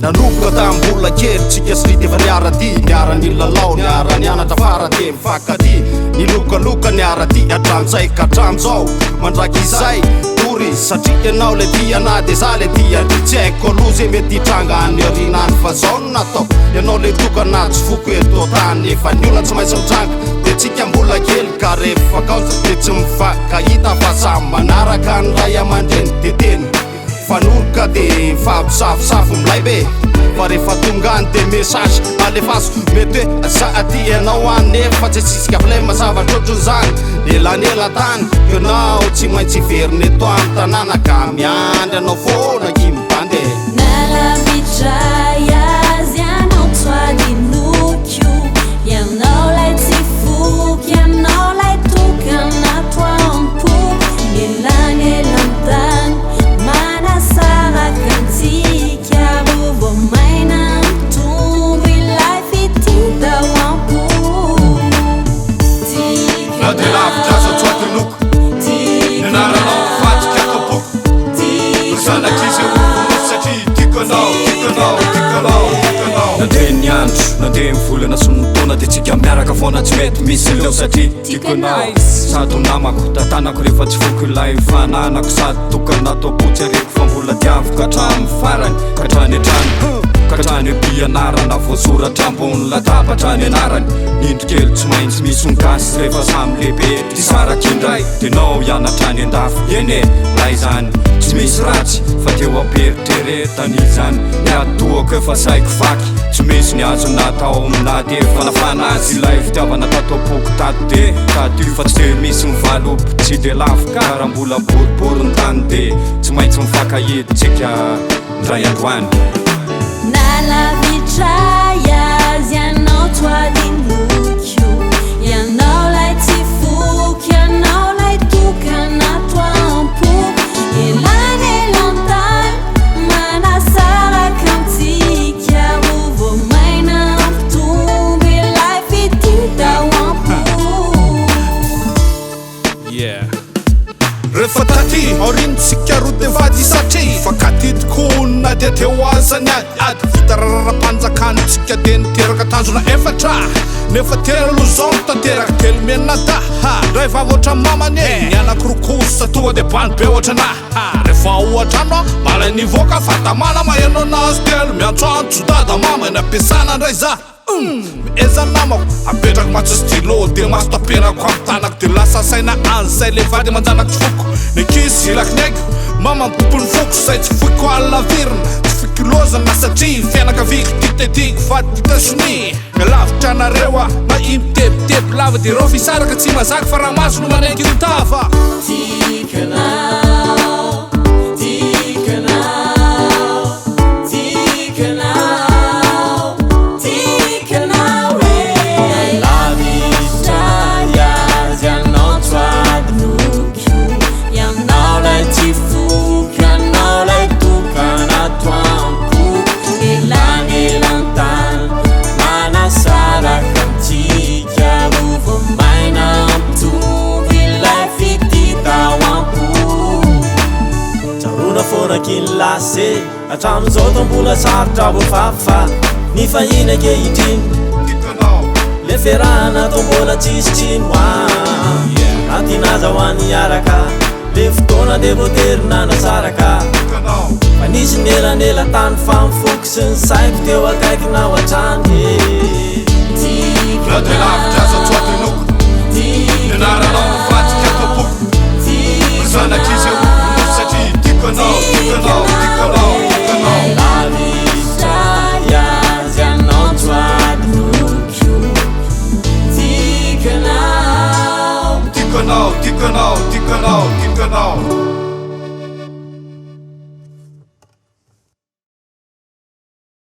Nanomboka tamin'ny mbola kely tsika sy Rita efa niara-dia. Niara-nilalao, niara-nianatra fara-dia mifankatia. Nilokaloka niara-dia hatramin'izay ka hatramin'izao mandrakizay. Dory satria ianao ilay tia na dia za ilay tia ndry. Tsy haiko aloha izay mety hitranga any aoriana any fa zao no nataoko. Ianao ilay tokana tsy foko eto an-tany. Efa ny olana tsy maintsy mitranga dia tsika mbola kely ka rehefa kaonty dia tsy mifankahita fa samy manaraka ny ray aman-dreny dia tena Fanoroka de mifampisafosafo milay be. Fa rehefa tonga any de message alefaso. Mety hoe za aty ianao any nefa tsy asisika flemme zavatra ohatran'izany. Elanelan-tany ianao tsy maintsy hiverina eto an-tanàna ka miandry anao foana akia mibandy e. Nalavitra azy ianao tsy hadinoko. Ianao lay tsy foko, ianao lay tokana ato am-poko. Elanelan-tany manasaraka antsika roa vao maina mitombo ilay fitia tao am-po. Na dia lavitra aza tsy ho adinoko Ny anaranao mivadika ato am-poko Ry zanak'izy eo nofy satria tiako anao, tiako anao, tiako anao, tiako anao. Nandeha ny andro, nandeha ny volana sy ny taona dia tsika miaraka foana tsy mety misy leo satria tiako anao. Sady ho namako, tantanako rehefa tsy foiko ilay fananako sady tokana ato am-po tsy ariako fa mbola tiaviko hatramin'ny farany ka hatrany hatrany ka hatrany am-pianarana voasoratra ambony latabatra ny anarany ny indro kely tsy maintsy misy ny gasy rehefa samy lehibe Hisaraka indray Tenao hianatra any andafy Eny e, milay izany Tsy misy ratsy fa teo am-pieritreretana izany Ny atidohako efa saiko vaky Tsy misy ny azo natao na dia efa nafana azy Ilay fitiavana tato am-poko tato dia tadidio fa tsy dia misy ny valopy Tsy dia lafo ka raha mbola boribory ny tany dia tsy maintsy mifankahita tsika indray andro any. Nalavitra azy ianao tsy ho adinoko. Ianao lay tsy foko, ianao lay tokana ato am-poko. Elanelan-tany manasaraka antsika roa vao maina hampitombo ilay fitia tao am-po. Yeah. Rehefa taty aoriantsika roa dia vady satria Fankatia tokoa na dia teo aza ny ady Ady vita rararam-panjakantsika dia niteraka tanjona efatra Nefa telo aloha izao no tanteraka Telo mianadahy ha Ray vavy ohatran'ny mamany e Ny anankiroa kosa tonga dia bany be ohatran'ahy ha Rehefa ao an-trano aho malaina hivoaka fa tamana maheno anazy telo Miantsoantso dada mama eny am-piasana indray za Humm! Mieza namako, apetrako mantsy stylo de maso tapenako amin'ny tanako de lasa saina any zay le vady aman-janako tsy foiko ny ankizy ilaky ny aiko mama ny tompon'ny foko zay tsy foiko halavirina tsy foiko lozana satria fianakaviako tiako de tiako fa vita sonia lavitra anareo aho mahia mitebiteby lava de ireo fisaraka tsy mazaka fa raha maso no manaiky ny tava. Tiako ianao, tiako ianao. Tiako ianao, tiako ianao e. Lavitra azy ianao tsy hadinoko. Ianao lay tsy foko, ianao lay tokana ato am-poko. Elanelan-tany manasaraka antsika roa vao maina hampitombo ilay fitia tao am-po. Tsaroana foana aky ny lasa e. Hatramin'izao toa mbola sarotra voafafa ny fahiny ankehitriny. Le fiarahana toa mbola tsisy tsiny hoa. Raha tiana aza hoa niaraka, le fotoana dia voatery nanasaraka. Fa nisy ny elanelan-tany fa ny foko sy ny saiko teo akaikinao hatrany e. Na dia lavitra aza tsy ho adinoko Ny anaranao mivadika ato am-poko Ry zanak'izy eo nofy satria tiako anao, tiako anao, tiako anao, tiako anao. Lavitra azy ianao tsy ho adinoko. Tiako ianao. Tiako anao, tiako anao, tiako anao, tiako anao.